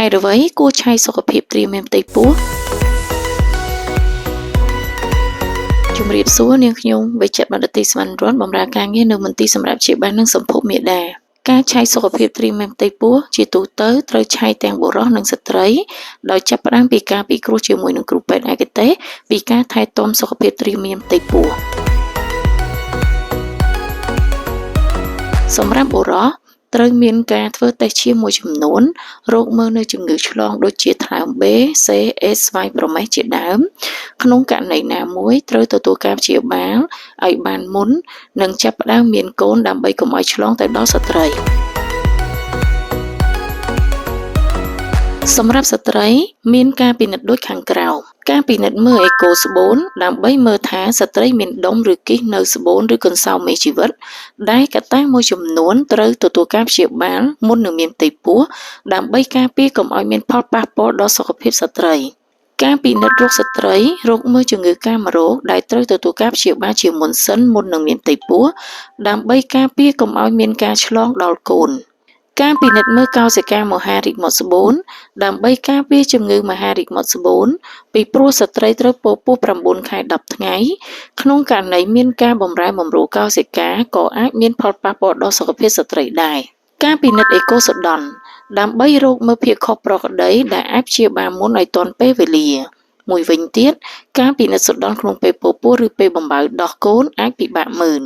ហេតុអ្វីគួរឆែកសុខភាពត្រៀមមានផ្ទៃពោះជំរាបសួរនាងខ្ញុំវេជ្ជបណ្ឌិតទីសវណ្ណរនបម្រើការងារនៅមន្ទីរសម្រាប់ព្យាបាលនិងសម្ភពមាតាការឆែកសុខភាពត្រៀមមានផ្ទៃពោះជាទូទៅត្រូវឆែកទាំងបុរសនិងស្ត្រីដោយចាប់ផ្ដើមពីការពិគ្រោះជាមួយនឹងគ្រូពេទ្យឯកទេសពីការថែទាំសុខភាពត្រៀមមានផ្ទៃពោះសម្រាប់បុរសត្រូវមានការធ្វើតេស្តឈាមមួយចំនួនរកមើលនៅជំងឺឆ្លងដូចជាថ្លើម B C A ស្វ័យប្រមេះជាដើមក្នុងករណីណាមួយត្រូវទទួលការព្យាបាលឲ្យបានមុននិងចាប់ផ្ដើមមានកូនដើម្បីកុំឲ្យឆ្លងទៅដល់ស្ត្រីសម្រាប់ស្ត្រីមានការពិនិត្យដូចខាងក្រោមការពិនិត្យមើលអេកូស្បូនដើម្បីមើលថាស្ត្រីមានដុំឬគីសនៅស្បូនឬកន្សោមមេជីវិតដែលកត្តាមួយចំនួនត្រូវទទួលការព្យាបាលមុននឹងមានផ្ទៃពោះដើម្បីការពារកុំឲ្យមានផលប៉ះពាល់ដល់សុខភាពស្ត្រីការពិនិត្យរោគស្ត្រីរោគមើលជំងឺកាមរោគដែលត្រូវទទួលការព្យាបាលជាមុនសិនមុននឹងមានផ្ទៃពោះដើម្បីការពារកុំឲ្យមានការឆ្លងដល់កូនការពិនិត្យមើលកោសិកាមហារីកមាត់ស្បូនដើម្បីការពារជំងឺមហារីកមាត់ស្បូនពីព្រោះស្ត្រីត្រូវពោពោះ9ខែ10ថ្ងៃក្នុងករណីមានការបម្រែបម្រួលកោសិកាក៏អាចមានផលប៉ះពាល់ដល់សុខភាពស្ត្រីដែរការពិនិត្យអេកូសូដនដើម្បីរកមើលភាពខុសប្រក្រតីដែលអាចព្យាបាលមុនឲ្យទាន់ពេលវេលាមួយវិញទៀតការពិនិត្យសូដនក្នុងពេលពោពោះឬពេលបំបៅដោះកូនអាចពិបាកមើល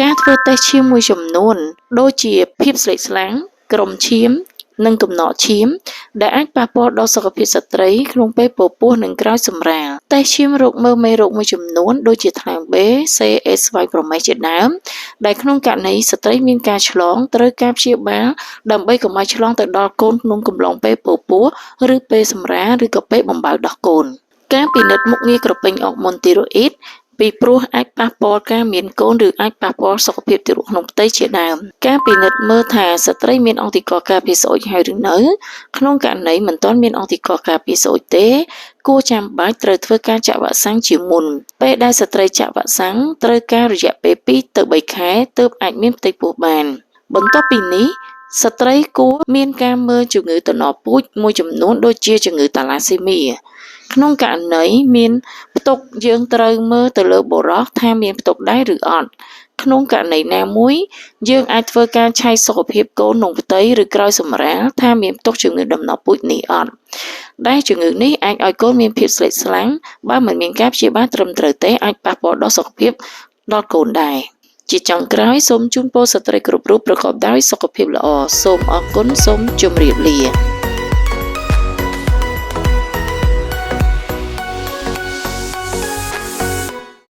ការធ្វើតេស្តឈាមមួយចំនួនដូចជាភាពស្លេកស្លាំងក្រុមឈាមនិងកំណកឈាមដែលអាចប៉ះពាល់ដល់សុខភាពស្ត្រីក្នុងពេលពោពោះនិងក្រោយសម្រាលតេស្តឈាមរកមើលមេរោគមួយចំនួនដូចជាថ្លើម B C A ស្វ័យប្រមេះជាដើមដែលក្នុងករណីស្ត្រីមានការឆ្លងត្រូវការព្យាបាលដើម្បីកុំឲ្យឆ្លងទៅដល់កូនក្នុងកំឡុងពេលពោពោះឬពេលសម្រាលឬក៏ពេលបំបៅដោះកូនការពិនិត្យមុខងារក្រពេញអរម៉ូនទីរ៉ូអ៊ីតពីព្រោះអាចប៉ះពាល់ការមានកូនឬអាចប៉ះពាល់សុខភាពទារកក្នុងផ្ទៃជាដើមការពិនិត្យមើលថាស្ត្រីមានអង់ទីកការពារស្អុយហើយឬនៅក្នុងករណីមិនទាន់មានអង់ទីកការពារស្អុយទេគួរចាំបាច់ត្រូវធ្វើការចាក់វ៉ាក់សាំងជាមុនពេលដែលស្ត្រីចាក់វ៉ាក់សាំងត្រូវការរយៈពេល2ទៅ3ខែទើបអាចមានផ្ទៃពោះបានបន្ទាប់ពីនេះស្ត្រីគួរមានការមើលជំងឺតំណពូជមួយចំនួនដូចជាជំងឺតាឡាសេមីក្នុងករណីមានផ្ទុកយើងត្រូវមើលទៅលើបុរសថាមានផ្ទុកដែរឬអត់ក្នុងករណីណាមួយយើងអាចធ្វើការឆែកសុខភាពកូនក្នុងផ្ទៃឬក្រោយសម្រាលថាមានផ្ទុកជំងឺដំណពូជនេះអត់ដែលជំងឺនេះអាចឲ្យកូនមានភាពស្លេកស្លាំងបើមិនមានការព្យាបាលត្រឹមត្រូវទេអាចប៉ះពាល់ដល់សុខភាពដល់កូនដែរជាចុងក្រោយសូមជូនពរស្ត្រីគ្រប់រូបប្រកបដោយសុខភាពល្អសូមអរគុណសូមជម្រាបលា។